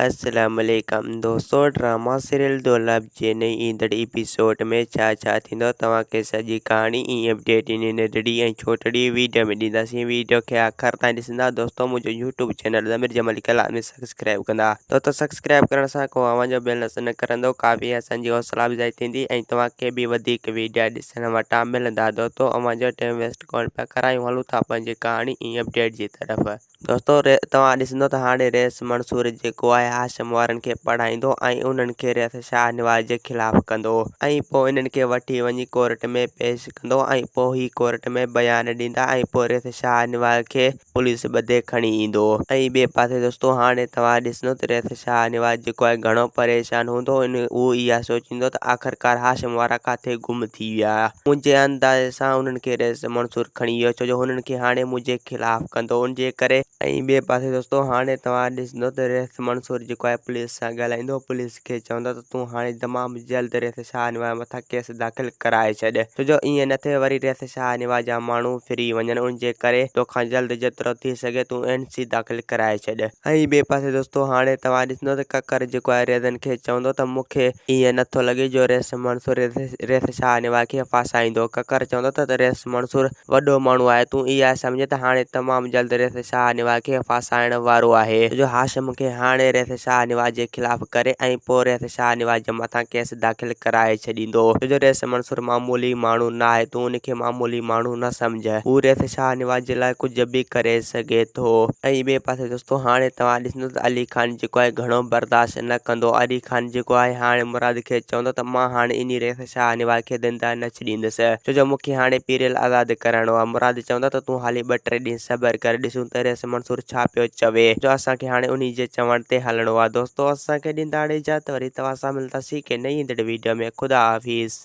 السلام عليڪم دوستو ڊراما سيريل دولاب جي نئين ايندڙ ايپيسوڊ ۾ ڇا ڇا ٿيندو توهان کي سڄي ڪهاڻي ۽ اپڊيٽ انهي ننڍڙي ۽ ڇوٽڙي ويڊيو ۾ ڏينداسين ويڊيو کي آخر تائين ڏسندا دوستو منهنجو يوٽيوب چينل ضمير جمالي ڪلام ۾ سبسڪرائب ڪندا دوستو سبسڪرائب ڪرڻ سان ڪو اوهان جو بيلنس نه ڪرندو ڪافي اسان جي حوصلا افزائي ٿيندي ۽ توهان کي به وڌيڪ ويڊيا ڏسڻ وٽان ملندا دوستو اوهان جو ٽائيم ويسٽ ڪونه پيا ڪرايون هلون ٿا پنهنجي ڪهاڻي ۽ اپڊيٽ جي طرف. دوستو توهان ڏسندو ته هاڻي رئيس منصور جيڪو آهي هاشم وارن کي پڙهائيندو ۽ انهن کي رئيس شاهنواز جي خلاف ڪندو ۽ پوء انهن کي وٺي وڃي ڪورٽ ۾ پيش ڪندو ۽ پوء هي ڪورٽ ۾ بيان ڏيندا ۽ پوء رئيس شاهنواز کي پوليس ٻڌي کڻي ايندو ۽ ٻئي پاسي دوستو هاڻي توهان ڏسندو ته رئيس شاهنواز جيڪو آهي گهڻو پريشان هوندو ان هو اها سوچيندو ته آخرڪار هاشم وارا ڪاٿي گم ٿي ويا منهنجي اندازي سان انهن کي رئيس منصور کڻي ويو ڇو جو هنن کي هاڻي منهنجي خلاف ڪندو ان جي ڪري. ۽ ٻئي پاسي دوستو هاڻي توهان ڏسندو ته رئيس منصور جيڪو آهي پوليس سان ڳالهائيندو پوليس کي چوندو ته تون هاڻي تمام جلد رئيس شاهنواز مٿان ڪيس داخل ڪرائي ڇڏ ڇو جو ائين نه ٿئي وري رئيس شاهنواز جا ماڻهو ڦري وڃن ان جي ڪري توکان جلد جيترو ٿي سگهي تون اين سي داخل ڪرائي ڇڏ. ۽ ٻئي پاسي دوستو هاڻي توهان ڏسندو ته ڪڪر جيڪو آهي ريزن کي چوندو ته مون کي ائين نه ٿو لڳي جو رئيس منصور رئيس شاهنواز کي ڦاسائيندو. ڪڪر چوندو ته رئيس منصور وڏو ماڻهو آهي، تون اها سمجهه ته هاڻي تمام جلد رئيس شاهنواز کي ڦاسائڻ وارو آهي. ڇو جو هاشم کي هاڻي رئيس شاهنواز جي خلاف ڪري ۽ پوء رئيس شاهنواز جي مٿان ڪيس داخل ڪرائي ڇڏيندو. ڇو جو رئيس منصور معمولي ماڻهو ناهي، تون ان کي معمولي ماڻهو نه سمجهه. هو رئيس شاهنواز جي لاء ڪجهه به ڪري سگهي ٿو. ۽ ٻئي پاسي دوستو هاڻي توهان ڏسندو ته علي خان جيڪو آهي گهڻو برداشت نه ڪندو. علي خان جيڪو آهي هاڻي مراد کي چوندو ته مان هاڻي انهي رئيس شاهنواز کي زنده نه ڇڏيندس ڇو جو مون کي هاڻي پيريل آزاد ڪرائڻو آهي. مراد چوندو ته تون حالي ٻه ٽي ڏينهن صبر ڪر ڏسون ته رئيس منصور ڇا پيو چوي جو اسان کي هاڻي انهي جي چوڻ تي هلڻو آهي. دوستو اسان کي ڏيندا اجازت وري توهان سان ملنداسين ڪنهن نئين ايندڙ ويڊيو ۾ خدا حافظ.